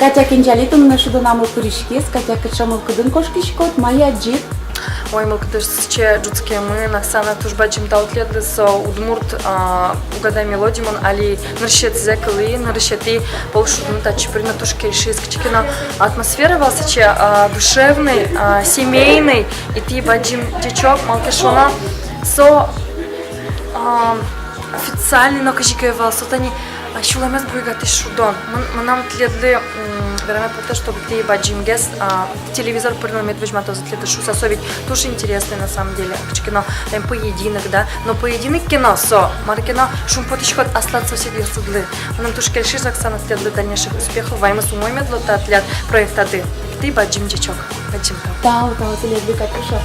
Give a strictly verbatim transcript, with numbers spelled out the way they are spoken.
Катя, кенӟали туннэ шудонамы пыриськыса. Катя, кыӵе мылкыдын кошкиськод, мае адӟид? Ой, мылкыдысь сыӵе ӝутскемын, Оксана, туж бадӟым тау тӥледлы, со удмурт, а, «Угадай мелодию» мон али нырысетӥзэ кылӥ, нырысетӥ пол шудыны татчы пыри но, туж кельшиз, кыӵе ке но атмосфера вал сыӵе, а, душевный, а, семейный, и тӥ бадӟым ӟечок, малы ке шуоно, со, а, официальный но кызьы ке вал, со тани, а, сюлэмез буйгатӥсь шудон. Мон, мынам тӥледлы, м, вераме потэ, чтобы тӥ бадӟымгес, а, телевизор пыр но мед возьматозы тӥледлы шуыса, со ведь туж интересный на самом деле. Кыӵе ке но, эм, поединок, да? Но поединок ке но со, мар ке но шумпотӥськод аслад соседъёсыдлы. Мыным туж кельшиз, Оксана, тӥледлы дальнейших успехов, ваньмыз умой мед луоз та тӥляд проектады. Тӥ бадӟым ӟечок, бадӟым тау. Тау, тау тӥледлы, Катюша.